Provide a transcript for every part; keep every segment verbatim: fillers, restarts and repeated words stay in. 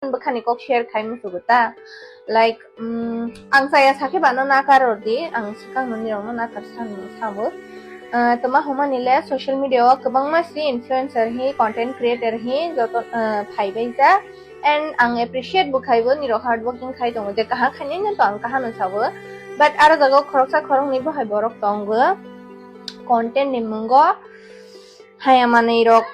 bwkhani kok share khai musugo ta. Like, um, ang chaya sakhe bano nakar rw di, ang swkang nini rokno nakar sang sabo. Uh, toma humani le social media o kwbangma si influencer hi, content creator hi joto, uh, phai bai ja. And ang appreciate bo khaibo, nirok hard working khai tongo, je kaham khainai no to ang kaham no sabo. But aro jago khoroksa khoroknwi bo hai borok tongo content ni mungo haya manwi rok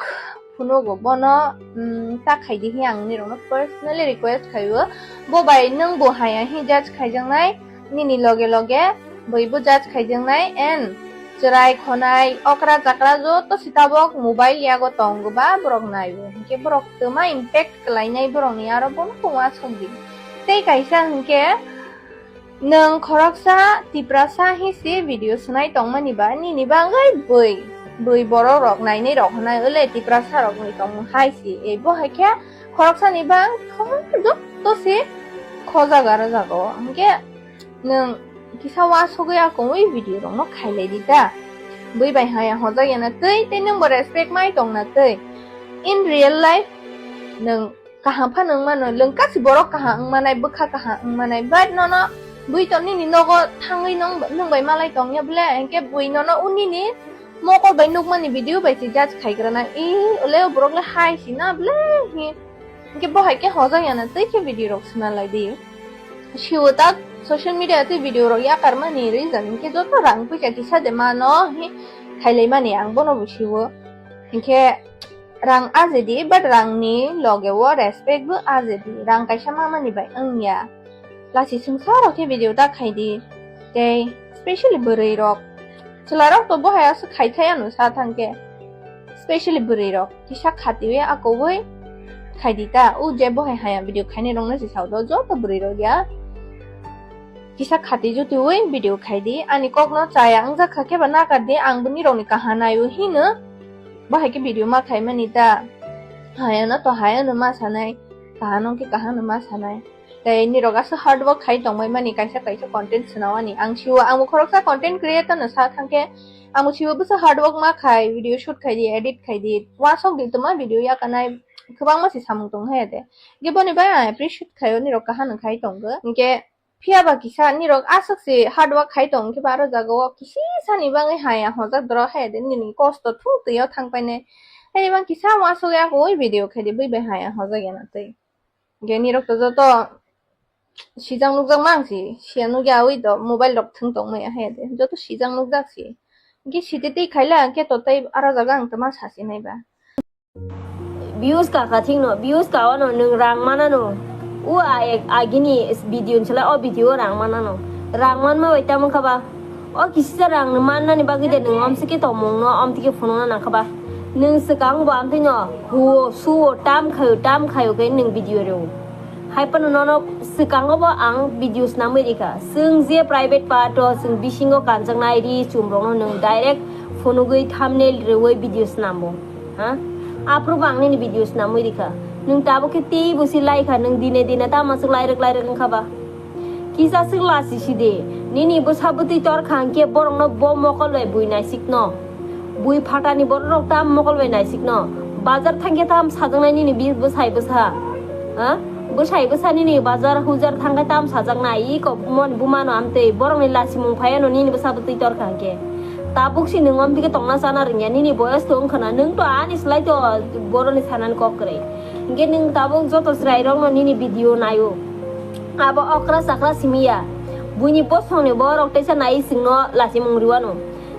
phunugo bono, um, ta khaidi hi ang nirokno personally request khaibo. Bo bai nwng bo haya hi judge khaijaknai, nini loge loge bwi bo judge khaijaknai and chwrai khonai okra chakra joto si tabok mobile yago tongo ba borok naio, hinkhe borok twma impact kwlainai borokni aro bono tongma songdi. Tei kaisa hinkhe nwng khoroksa Tiprasa hi si video swnai tongmani ba nini bagwi bwi, bwi borok rok nainai rok hwnai ole Tiprasa rokni tongmung hai si, ebo hai khe khoroksani bang thok joto si khojak aro jago, hinkhe nwng kisa wasugwi akongwi video rokno khailai di ta. Bwi bai haya hojak yana twi, tei nwng bo respect mai tongna twi. In real life, nwng kaham phano wng mano, lwng kasi borok kaham wng manai, bwkha kaham wng manai, but nono bwi to nini nogo thangwi nwng, nwng bai malai tongya ble, hinkhe bwi nono unini mokol bai nukmani video bai se judge khaigrana, i, ole o borok le hai si na ble hi. Hinkhe bo hai khe hojak yana twi khe video rok swnalai di. Siwo ta social media twi video rok yakarmani reason hinkhe joto rang puisa kisa de mano hi khailaimani ang bono bo siwo. Hinkhe rang ajedi, but rangni loge o respect bo ajedi. Rang kaisa mamani bai wngya. Lasi swngsa rok khe video ta khaidi. Tei specially bwrwi rok. Chwla rok to bo hai aswk khai thai ano sa thangkhe. Specially bwrwi rok kisa khatiwi akobwi khaidi ta. O je bo hai haya video khainai rokno se sao do joto bwrwi rok ya. Kisa khati jutiwi video khaidi. Ani kokno chaya wngjakha khe ba nakardi, ang bini rokni kaha naio hino. Bo hai khe video ma khaimani ta. Hayano to hayano ma sanai. Kahano khe kahano ma sanai. Tei nirok aswk hard work khai tongbai mani kaisa kaisa content swnawani. Ang siwo, ang bo khoroksa content creator no sa thangkhe, ang bo siwo bwsa hard work ma khai, video shoot khai di, edit khai di, wasok di tuma video yakanai kwbangma se samung tong hai de. Ge boni bai ang appreciate khaio, nirok kaham khai tongo. Hinkhe phiya ba kisa nirok aswk se hard work khai tong khe ba aro jaga o kisi sani bagwi hai hojak doro hai de nini kosto thung twi o thang painai. Hai bang kisa wasok ya koi video khai di bui bai hai hojak ya na twi. Ge nirok to joto sijak nukjak mang si, siya nukya ui do mobile rok thung tong maya hai de. Joto sijak nukjak si. Ge siti twi khaila ke to tei aro jaga ang tama sasi nai ba. Views ka ka thik no, views ka wano nwng rang mana no. U a ek agini video nchala o video rang mana no. Rang man ma bai tamo kha ba. O kisi sa rang no man nani bagwi de nwng om sike tongmung no, om tike phunukna nang kha ba. Nwng swkang bo amtwi no huo, suo, tam khaio, tam khaio khe nwng video reo. Hai phano nono swkango bo ang video snamwi rikha. Chwng je private part o chwng bisingo kanjaknai ri chum rokno nwng direct phunugwi thumbnail rwui video snamo. Ha? Aphuru bo ang nini video snamwi rikha. Nwng tabuk khe teibo si laikha, nwng dine dine tamo swk lairwk lairwk wngkha ba? Kisa swk lasi si de, nini bwsa bwtwi torkha hwnkhe borokno bo mokol bai bui naisikno. Bui phatani borok rok tam mokol bai naisikno. Bazar thangkhe tam sajaknai nini bi-, bwsai bwsa. Ha? Bwsai bwsa nini bazar hujar thangkhe tam sajaknai. Iko mon bumano amtwi borokni lasimung phaiano nini bwsa bwtwi torkha hwnkhe. Tabuk si nwng omtike tongna chana rwngya, nini boyos to wngkhana, nwng to ani slai to boroni sanani kok kwrwi. Hwnkhe nwng tabuk joto chwrairokno nini video naio. Abo okra chakra simiya. Buini bosongni borok teisa nai chwngno lasimung rwano.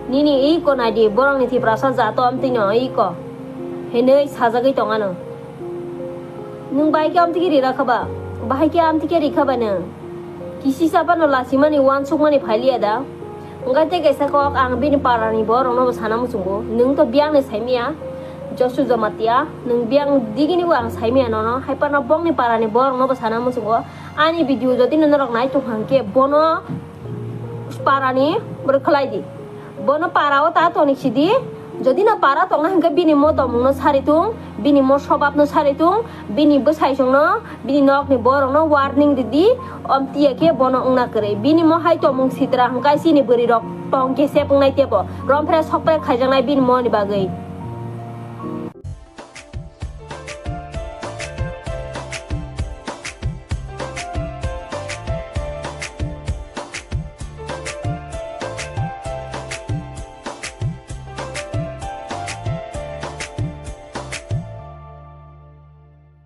Nini iko naidi borokni Tiprasa jato amtwino iko hinwi sajagwi tongano. Nwng bahai khe amtwikhe rira kha ba? Bahai khe amtwikhe ri kha ba nwng? Kisi sa phano lasimani uansukmani phai liya da? Wngkha tei kaisa kok ang bini parani borokno bo sana muchungo. Nwng to biyangni saimiya, Josu Jamatia, nwng biyang digini bo ang saimiya nono. Hai phano bongni parani borokno bo sana muchungo. Ani video jodi no norok nai tongkha hwnkhe bono parani borok khlai di. Bono para o ta toni sidi. Jodi no para tongna hwnkhe bini mo tongmung no sari tung, bini mo sobab no sari tung, bini bwsai song no, bini nok ni borok no warning ridi, omtiya khe bono wngna kwrwi. Bini mo hai tongmung sitra hwnkhe chini bwrwi rok tong khe sep wngnai tebo. Romphre sokphre khaijaknai bini mo ni bagwi.